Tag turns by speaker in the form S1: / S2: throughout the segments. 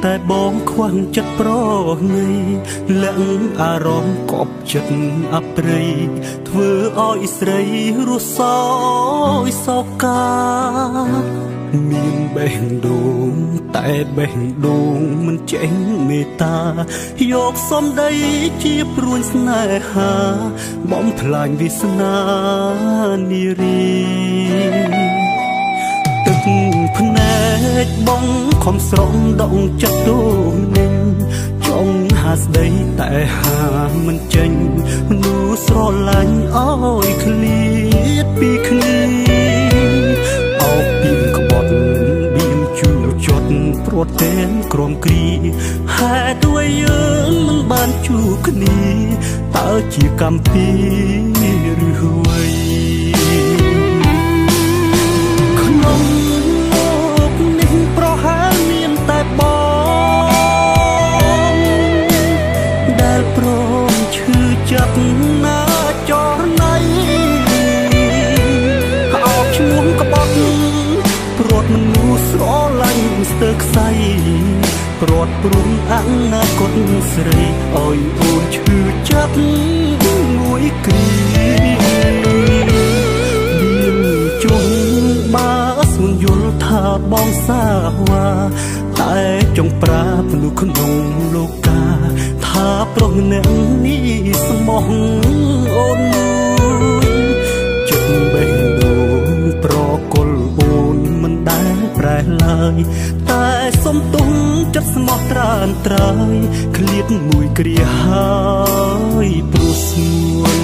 S1: តែបងខ្វះចិត្តប្រណីលាក់អារម្មណ៍កប់ចិត្តអប្រិយធ្វើឲ្យស្រីរស់សោយសោកាមានបេះដូងតែបេះដូងមិនចេះមេត្តាយកសំដីជាព្រួញស្នេហាបំផ្លាញវាសនានារីទឹកភ្នែកបងខំស្រង់ដងចិត្តទូនឹងចង់ហាស្ដីតែហាមិនចេញមនុស្សស្រឡាញ់ឲ្យឃ្លាតពីគ្នាអោបពីក្បត់បៀមជឿចត់ព្រាត់ទាំងក្រមគ្រាហេតុด้วยយើងមិនបានជួបគ្នាតើជាកម្មពីឬហួយក្នុងលោកនេះប្រហែលមានតែបងដែលព្រមឈឺចាប់ណាចរណៃអោបឈ្មោះក្បត់ព្រាត់មនុស្សស្រឡាញ់ស្ទើរខ្សែព្រាត់ព្រំអនាគតស្រីឲ្យអូនឈឺចាប់មួយគ្រាមានជុំបាស្ងួនយល់ថាបងសាវ៉ាតែចង់ប្រាប់មនុស្សក្នុងលោកកាថាប្រុសម្នាក់នេះស្មោះអូនមួយចិត្តបេះដូងប្រគល់អូនមិនដែលប្រែឡើយតែសុំទុំចិត្តស្មោះត្រានត្រើយឃ្លាតមួយគ្រាហើយព្រោះស្ងួន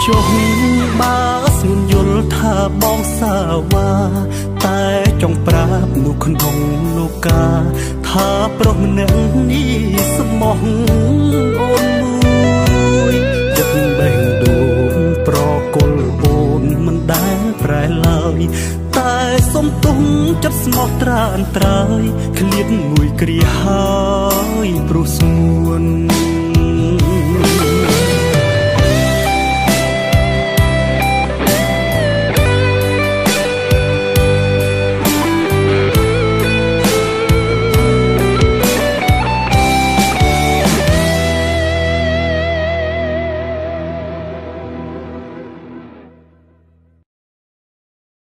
S1: ចុះបើស្ងួនយល់ថាបងសាវ៉ាតែចង់ប្រាប់នោះក្នុងលោកកាថាប្រុសម្នាក់នេះស្មោះអូនមួយចិត្តបេះដូងប្រគល់អូនមិនដែលប្រែឡើយតែសុំទុំចិត្តស្មោះត្រានត្រើយឃ្លាតមួយគ្រាហើយព្រោះស្ងួន